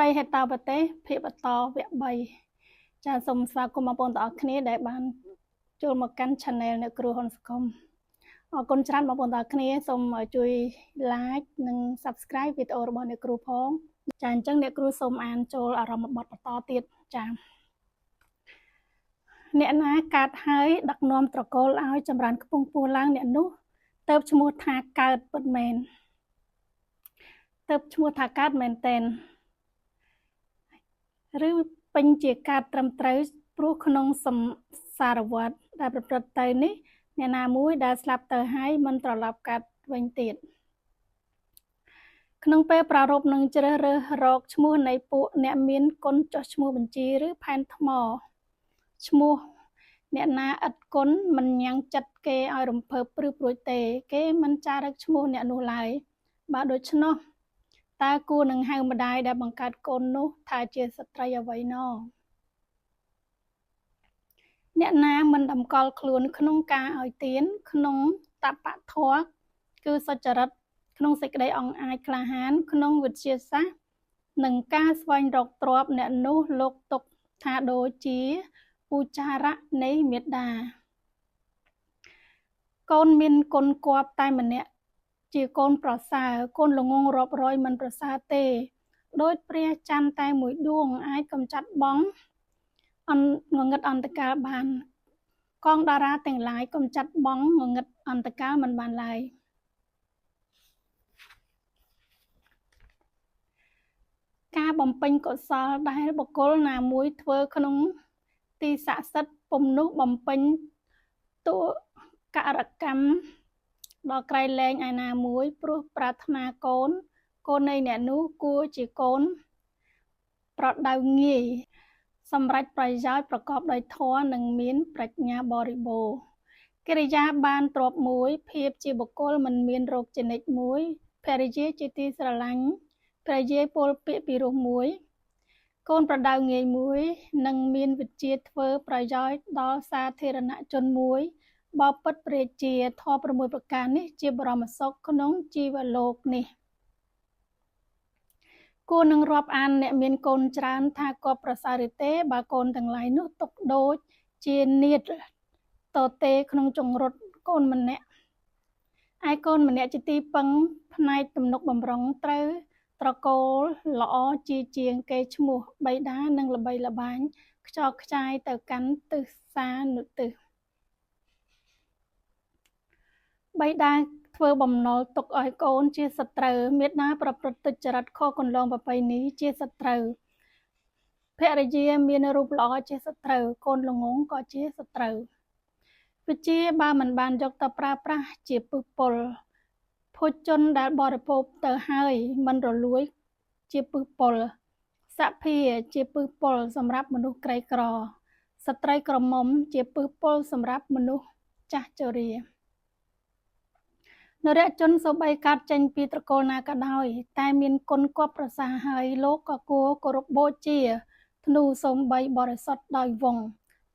ត្រីហេតោប្រទេសភាគបន្តវគ្គ3ចាសូមស្វាគមន៍បងប្អូនទាំងអស់គ្នាដែលបានចូលមកកាន់ Channel អ្នកគ្រូហ៊ុនសង្គមអរគុណច្រើនបងប្អូនទាំងអស់គ្នាសូមជួយ Like និង Subscribe វីដេអូរបស់អ្នកគ្រូផងចាអញ្ចឹងអ្នកគ្រូសូមអានចូលអារម្មណ៍បទបន្តទៀតចាអ្នកណាកើតហើយដឹកនាំត្រកូលឲ្យចម្រើនខ្ពង់ខ្ពស់ឡើងអ្នកនោះទៅឈ្មោះថាកើតពិតមែនទៅឈ្មោះថាកើតមែនតែនឬពេញជាកើតត្រឹមត្រូវព្រោះក្នុងសំសារវត្តដែលប្រព្រឹត្តទៅនេះអ្នកណាមួយដែលស្លាប់ទៅហើយមិនត្រឡប់កើតវិញទៀតក្នុងពេលប្រារព្ធនឹងជ្រើសរើសរកឈ្មោះនៃពួកអ្នកមានគុណចុះឈ្មោះបញ្ជីឬផែនថ្មឈ្មោះអ្នកណាឥតគុណមិនញ៉ាំងចិត្តគេឲ្យរំភើបព្រឺព្រួចទេគេមិនចារឹកឈ្មោះអ្នកនោះឡើយបើដូច្នោះតើគួរនឹងហៅម្ដាយដែលបង្កើតកូននោះថាជាស្ត្រីអ្វីណអ្នកណាមិនតម្កល់ខ្លួនក្នុងការឲ្យទានក្នុងតបធម៌គឺសុចរិតក្នុងសេចក្តីអង្អាចក្លាហានក្នុងវិទ្យាសាស្ត្រនិងការស្វែងរកទ្រព្យអ្នកនោះលោកទុកថាដូចជាពូចារៈនៃមេដាកូនមានគុណគប់តែម្នាក់ជាកូនប្រសើរកូនល្ងងរាប់រយមិនប្រសើរទេដោយព្រះច័ន្ទតែមួយដួងអាចកំចាត់បងអនងងឹតអន្តកាលបានកងតារាទាំងឡាយកំចាត់បងងងឹតអន្តកាលមិនបានឡើយការបំពេញកុសលដែលបុគ្គលណាមួយធ្វើក្នុងទីស័ក្តិសិទ្ធិពុំនោះបំពេញទុករកម្មដល់ក្រៃលែងឯណាមួយព្រោះប្រាថ្នាកូនកូននៃអ្នកនោះគួរជាកូនប្រដៅងាយសម្រាប់ប្រយោជន៍ប្រកបដោយធម៌និងមានប្រាជ្ញាបរិបូរណ៍កិរិយាបានទ្រព្យមួយភាពជាបុគ្គលមិនមានរោគជានិច្ចមួយភរិយាជាទីស្រឡាញ់ភរិយាពោលពាក្យពីរោះមួយកូនប្រដៅងាយមួយនិងមានវិជ្ជាធ្វើប្រយោជន៍ដល់សាធារណជនមួយបពិតព្រះជាធម៌6ប្រការនេះជាបរមសុខក្នុងជីវលោកនេះគួរនឹងរាប់អានអ្នកមានកូនច្រើនថាក៏ប្រសើរឬទេបើកូនទាំងឡាយនោះទុកដូចជានាដតទេក្នុងចង្រុតកូនម្នាក់ឯកូនម្នាក់ជាទីពឹងផ្នែកទំនុកបំរុងត្រូវត្រកូលល្អជាជាងគេឈ្មោះបិតានិងល្បីល្បាញខ្ចោខ្ចាយទៅកាន់ទិសានុទិសបិតាធ្វើបំណុលទុកឲ្យកូនជាសត្រូវមេដាប្រព្រឹត្តទុច្ចរិតខុសគន្លងប្រពៃណីជាសត្រូវភរិយាមានរូបល្អជាសត្រូវកូនល្ងងក៏ជាសត្រូវវិជាបើមិនបានយកទៅប្រើប្រាស់ជាពឹសពុលភោជនដែលបរិភោគទៅហើយមិនរលួយជាពឹសពុលសភាជាពឹសពុលសម្រាប់មនុស្សក្រីក្រស្ត្រីក្រមុំជាពឹសពុលសម្រាប់មនុស្សចាស់ជរានរជនសូម្បីកើតចេញពីត្រកូលណាក៏ដោយតែមានគុណគប់ប្រសើរហើយលោកក៏គួរគោរពបូជាធ្នូសូម្បីបរិសុទ្ធដោយវង្ស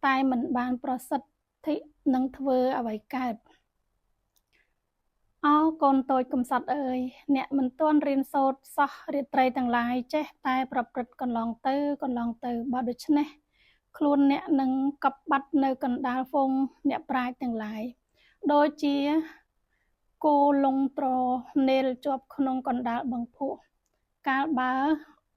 តែមិនបានប្រសិទ្ធិនឹងធ្វើអ្វីកើតអោកូនតូចកំសត់អើយអ្នកមិនទាន់រៀនសូត្រសោះរាត្រីទាំងឡាយចេះតែប្រព្រឹត្តកន្លងទៅកន្លងទៅបើដូច្នេះខ្លួនអ្នកនឹងកប់បាត់នៅកណ្ដាលហ្វូងអ្នកប្រាជ្ញទាំងឡាយដូចជាគោលងត្រនេលជាប់ក្នុងកណ្ដាលបឹងភក់កាលបើ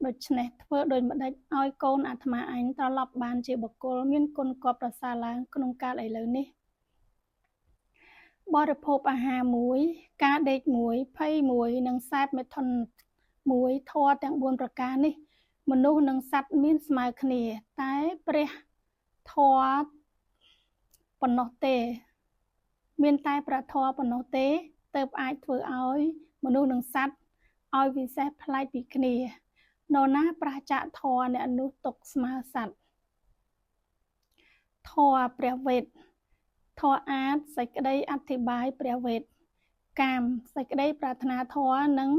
ដូច្នេះធ្វើដូចម្ដេចឲ្យកូនអាត្មាអញត្រឡប់បានជាបុគ្គលមានគុណគប់ប្រសើរឡើងក្នុងកាលឥឡូវនេះបរិភោគអាហារមួយការដេកមួយភ័យមួយនិងសែបមេថុនមួយធម៌ទាំង4ប្រការនេះមនុស្សនិងសត្វមានស្មើគ្នាតែព្រះធម៌ប៉ុណ្ណោះទេមានតែព្រះធម៌ប៉ុណ្ណោះទេទើបអាចធ្វើឲ្យមនុស្សនិងសត្វឲ្យវិសេសប្លែកពីគ្នានរណាប្រឆាចធម៌អ្នកនោះទុកស្មើសត្វធម៌ព្រះវេទធម៌អាតសេចក្តីអធិប្បាយព្រះវេទកាមសេចក្តីប្រាថ្នាធម៌និង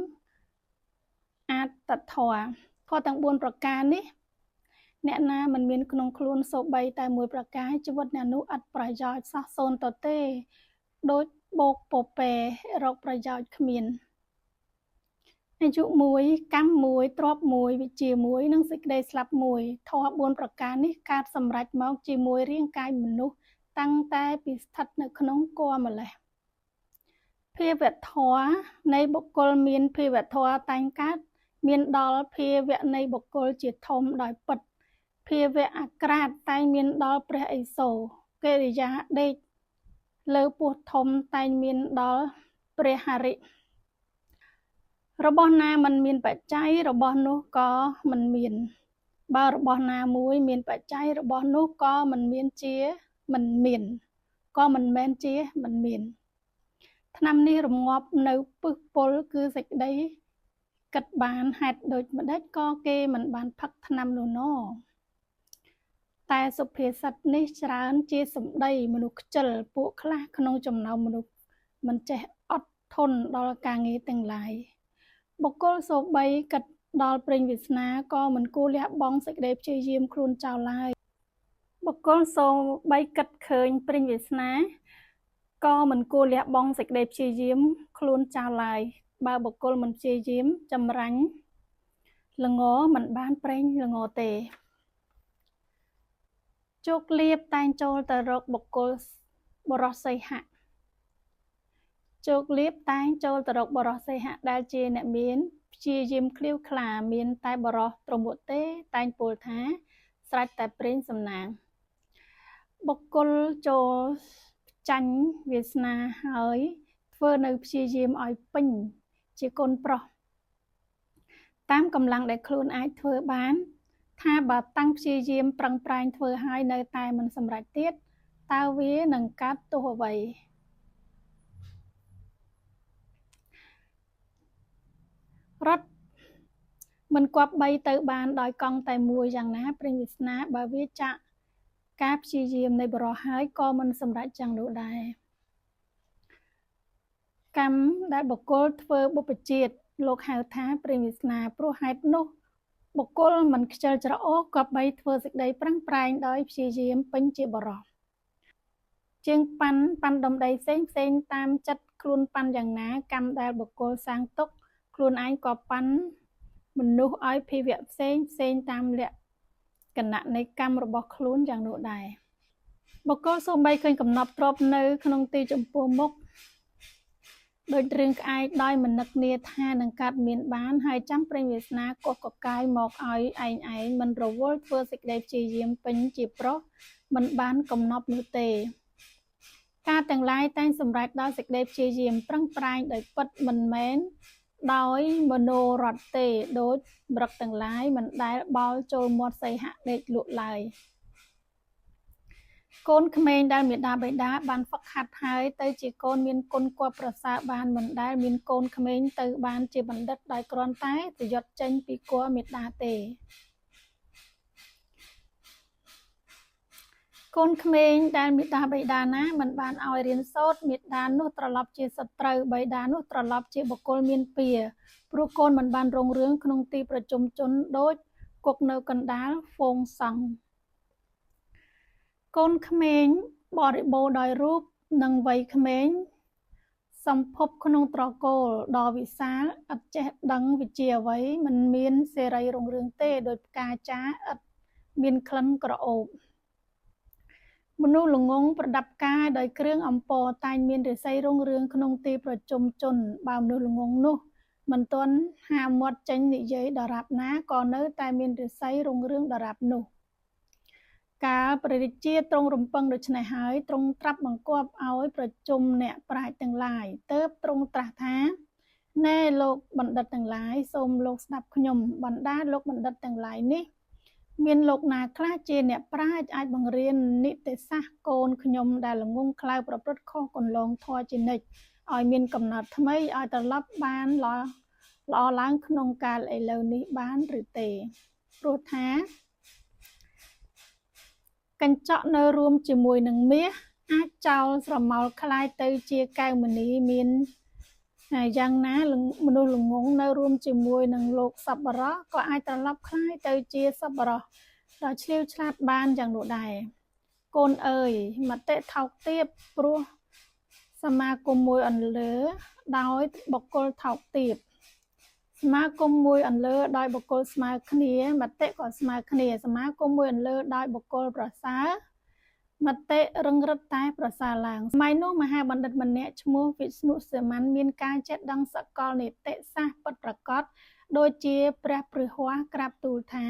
អាតធម៌ធម៌ទាំង4ប្រការនេះអ្នកណាមិនមានក្នុងខ្លួនសូម្បីតែមួយប្រការជីវិតអ្នកនោះឥតប្រយោជន៍សោះសូន្យទៅទេដូចបោកពពែរកប្រយោជន៍គ្មាន អាយុមួយ កម្មមួយ ទ្រព្យមួយ វិជ្ជាមួយ និងសេចក្តីស្លាប់មួយ ធម៌ 4 ប្រការនេះកើតសម្រេចមកជាមួយរាងកាយមនុស្សតាំងតែពីស្ថិតនៅក្នុងគភ៌ម្ល៉េះ។ ភាវធម៌នៃបុគ្គលមានភាវធម៌តែងកើតមានដល់ភាវៈនៃបុគ្គលជាធំដោយពិត ភាវៈអាក្រាតតែងមានដល់ព្រះឥសូរ កិរិយាដេកលើពោះធំតែងមានដល់ព្រះហរិ របស់ណាមិនមានបច្ច័យរបស់នោះក៏មិនមាន បើរបស់ណាមួយមានបច្ច័យរបស់នោះក៏មិនមានជាមិនមាន ក៏មិនមែនជាមិនមាន។ ថ្នាំនេះរងាប់នៅពឹសពុលគឺសេចក្តីគិតបាន ហេតុដូចម្តេចក៏គេមិនបានផឹកថ្នាំនោះណ តែសុភាសិតនេះច្រើនជាសម្ដីមនុស្សខ្ជិលពួកខ្លះក្នុងចំណោមមនុស្សមិនចេះអត់ធន់ដល់ការងារទាំងឡាយ។ បុគ្គលសូម្បីគិតដល់ព្រេងវាសនាក៏មិនគួរលះបង់សេចក្តីព្យាយាមខ្លួនចោលឡើយ។ បុគ្គលសូម្បីគិតឃើញព្រេងវាសនាក៏មិនគួរលះបង់សេចក្តីព្យាយាមខ្លួនចោលឡើយ។ បើបុគ្គលមិនព្យាយាមចម្រាញ់ល្ងមិនបានប្រេងល្ងទេ។ ជោគលាភតែងចូលទៅរកបុគ្គលបុរសសីហៈ ជោគលាភតែងចូលទៅរកបុរសសីហៈដែលជាអ្នកមានព្យាយាមឃ្លាវខ្លា មានតែបុរសទ្រមួតទេតែងពោលថាស្រេចតែព្រេងសំណាង។ បុគ្គលចូលចាញ់វាសនាហើយធ្វើនៅព្យាយាមឲ្យពេញជាកូនប្រុសតាមកម្លាំងដែលខ្លួនអាចធ្វើបាន ថាបើតាំងព្យាយាមប្រឹងប្រែងធ្វើហើយនៅតែមិនសម្រេចទៀត តើវានឹងកើតទោសអ្វី? រត់មិនគប្បីទៅបានដោយកង់តែមួយយ៉ាងណាព្រេងវាសនាបើវាចាក់ការព្យាយាមនៃបុរសហើយក៏មិនសម្រេចយ៉ាងនោះដែរ។ កម្មដែលបុគ្គលធ្វើបុព្វជាតិលោកហៅថាព្រេងវាសនា ព្រោះហេតុនោះបុគ្គលមិនខ្ជិលច្រអូសគប្បីធ្វើសេចក្តីប្រឹងប្រែងដោយព្យាយាមពេញជាបុរស ជាងប៉ាន់ប៉ាន់ដុំដីផ្សេងផ្សេងតាមចិត្តខ្លួនប៉ាន់យ៉ាងណា កម្មដែលបុគ្គលសាងទុកខ្លួនឯងក៏ប៉ាន់មនុស្សឲ្យភាវៈផ្សេងផ្សេងតាមលក្ខណៈនៃកម្មរបស់ខ្លួនយ៉ាងនោះដែរ។ បុគ្គលសូម្បីឃើញកំណប់ទ្រព្យនៅក្នុងទីចំពោះមុខដូចរឿងក្អែកដោយមិននឹកនាថានឹងកើតមានបាន ហើយចាំព្រេងវាសនាកោះកកាយមកឲ្យឯងឯងមិនរវល់ធ្វើសេចក្តីព្យាយាមពេញជាប្រុសមិនបានកំណប់នោះទេ។ ការទាំងឡាយតែងសម្រេចដោយសេចក្តីព្យាយាមប្រឹងប្រែងដោយពិតមិនមែនដោយមនោរថទេ ដូចមរឹកទាំងឡាយមិនដែលបោលចូលមាត់សីហៈដេកលក់ឡើយ។ កូនក្មេងដែលមាតាបិតាបានហ្វឹកហាត់ហើយទៅជាកូនមានគុណគប្បីប្រសើរបាន មិនដែលមានកូនក្មេងទៅបានជាបណ្ឌិតដោយគ្រាន់តែប្រយុទ្ធចេញពីគភ៌មាតាទេ។ កូនក្មេងដែលមាតាបិតាណាមិនបានឲ្យរៀនសូត្រ មាតានោះត្រឡប់ជាសត្រូវ បិតានោះត្រឡប់ជាបុគ្គលមានពៀ ព្រោះកូនមិនបានរុងរឿងក្នុងទីប្រជុំជនដូចគុកនៅកណ្ដាលហ្វូងសង្ឃ។ កូនក្មេងបរិបូរណ៍ដោយរូបនិងវ័យក្មេងសម្ភពក្នុងត្រកូលដ៏វិសាលឥតចេះដឹងវិជ្ជាអ្វី មិនមានសេរីរុងរឿងទេ ដូចផ្កាចាឥតមានក្លិនក្រអូប។ មនុស្សល្ងង់ប្រដាប់កាយដោយគ្រឿងអម្ពរតែងមានរាសីរុងរឿងក្នុងទីប្រជុំជន បើមនុស្សល្ងង់នោះមិនទាន់ហាមាត់ចេញនិយាយដរាបណាក៏នៅតែមានរាសីរុងរឿងដរាបនោះ។ កាលព្រះរាជាទ្រង់រំពឹងដូច្នេះហើយ ទ្រង់ត្រាប់បង្គាប់ឲ្យប្រជុំអ្នកប្រាជ្ញទាំងឡាយ ទើបទ្រង់ត្រាស់ថា ណែលោកបណ្ឌិតទាំងឡាយ សូមលោកស្ដាប់ខ្ញុំ បណ្ដាលោកបណ្ឌិតទាំងឡាយនេះ មានលោកណាខ្លះជាអ្នកប្រាជ្ញអាចបង្រៀននីតិសាស្ត្រកូនខ្ញុំដែលល្ងង់ខ្លៅប្រព្រឹត្តខុសគន្លងធម៌ជានិច្ច ឲ្យមានកំណត់ថ្មីឲ្យត្រឡប់បានល្អឡើងក្នុងកាលឥឡូវនេះបានឬទេ? ព្រោះថាកញ្ចក់នៅរួមជាមួយនឹងមាសអាចចោលស្រមោលក្លាយទៅជាកែវមณีមានយ៉ាងណា មនុស្សល្ងង់នៅរួមជាមួយនឹងលោកសប្បុរសក៏អាចត្រឡប់ក្លាយទៅជាសប្បុរសដ៏ឆ្លៀវឆ្លាតបានយ៉ាងនោះដែរ។ កូនអើយ មតិថោកទាបព្រោះសមាគមមួយអន្លើដោយបុគ្គលថោកទាប សមាគមមួយអន្លើដោយបុគ្គលស្មើគ្នាមតិក៏ស្មើគ្នាសមាគមមួយអន្លើដោយបុគ្គលប្រសើរមតិរឹងរិតតែប្រសើរឡើងសម័យនោះមហាបណ្ឌិតម្នាក់ឈ្មោះវិស្ណុសិមន្តមានការចេះដឹងសកលនីតិសាស្ត្រពិតប្រាកដដូចជាព្រះព្រឹហស្ថក្រាបទូលថា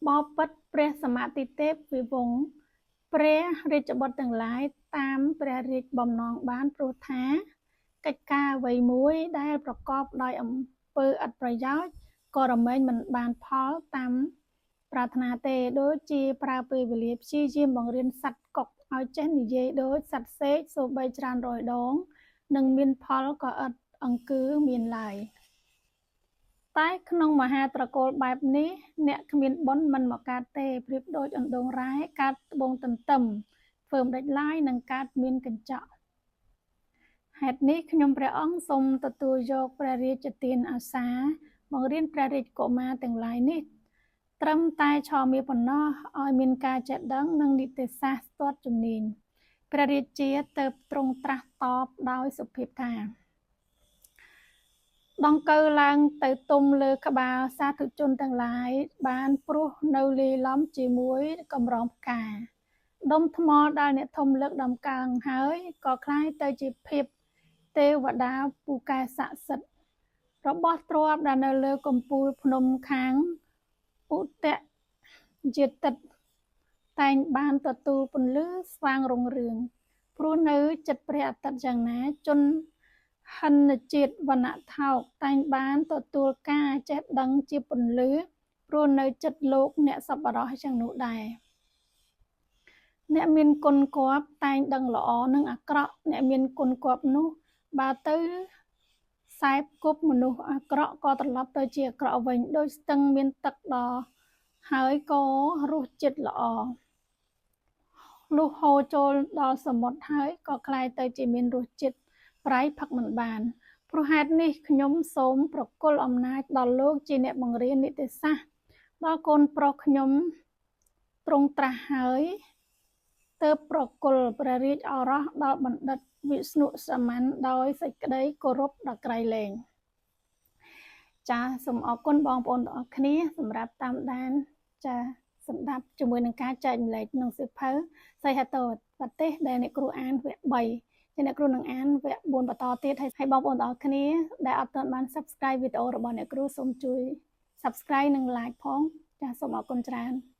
បពិតព្រះសមតិទេពវិវង្សព្រះរាជបុត្រទាំងឡាយតាមព្រះរាជបំណងបានព្រោះថាកិច្ចការអ្វីមួយដែលប្រកបដោយអំពើឥតប្រយោជន៍ក៏រមែងមិនបានផលតាមប្រាថ្នាទេដូចជាប្រើពេលវេលាព្យាយាមបង្រៀនសត្វកុកឲ្យចេះនិយាយដូចសត្វសេកសូម្បីច្រើនរយដងនឹងមានផលក៏ឥតអង្គឺមានឡើយតែក្នុងមហាត្រកូលបែបនេះអ្នកគ្មានបុណ្យមិនមកកើតទេប្រៀបដូចអណ្ដូងរ៉ែកើតត្បូងទន្ទឹមធ្វើមិនដេចឡើយនឹងកើតមានកញ្ចក់ហេតុនេះខ្ញុំព្រះអង្គសូមទទួលយកព្រះរាជទានអាសាបង្រៀនព្រះរាជកុមារទាំងឡាយនេះត្រឹមតែឆមាសប៉ុណ្ណោះឲ្យមានការចេះដឹងនិងនីតិសាស្ត្រស្ទាត់ជំនាញព្រះរាជាទៅទ្រង់ត្រាស់តបដោយសុភាពថាដង្កូវឡើងទៅទុំលើក្បាលសាធុជនទាំងឡាយបានព្រោះនៅលាយឡំជាមួយកម្រងផ្កាដុំថ្មដែលអ្នកធំលើកដំកើងហើយក៏คล้ายទៅជាភាពទេវតាពូកែស័ក្តិសិទ្ធិរបស់ទ្រព្យដែលនៅលើកំពូលភ្នំខាងឧតយតិតតែងបានទទួលពន្លឺស្វាងរុងរឿងព្រោះនៅចិត្តព្រះអាទិត្យយ៉ាងណាជនហិនជាតិវណ្ណៈថោកតែងបានទទួលការចេះដឹងជាពន្លឺព្រោះនៅចិត្តលោកអ្នកសប្បុរសយ៉ាងនោះដែរអ្នកមានគុណគប្បតែងដឹងល្អនិងអាក្រក់អ្នកមានគុណគប្បនោះបើទៅសែបគប់មនុស្សអាក្រក់ក៏ត្រឡប់ទៅជាអាក្រក់វិញដូចស្ទឹងមានទឹកដល់ហើយក៏រសជាតិល្អលុះហូរចូលដល់សមុទ្រហើយក៏ក្លាយទៅជាមានរសជាតិប្រៃផឹកមិនបានព្រោះហេតុនេះខ្ញុំសូមប្រគល់អំណាចដល់លោកជាអ្នកបង្រៀននីតិសាស្ត្រដល់កូនប្រុសខ្ញុំទ្រង់ត្រាស់ហើយទើបប្រគល់ព្រះរាជឱរសដល់បណ្ឌិតវិស្ណុសមន្តដោយសេចក្តីគោរពដល់ក្រៃលែងចាសូមអរគុណបងប្អូនទាំងអស់គ្នាសម្រាប់តាមដានចាសម្ដាប់ជាមួយនឹងការចែកម្លែកក្នុងសៀវភៅសីហតប្រទេសដែលអ្នកគ្រូអានវគ្គ3អ្នកគ្រូនឹងអានវគ្គ4បន្តទៀតហើយបងប្អូនទាំងអស់គ្នាដែលអត់ទាន់បាន Subscribe វីដេអូរបស់អ្នកគ្រូសូមជួយ Subscribe និង Like ផងចាសូមអរគុណច្រើន។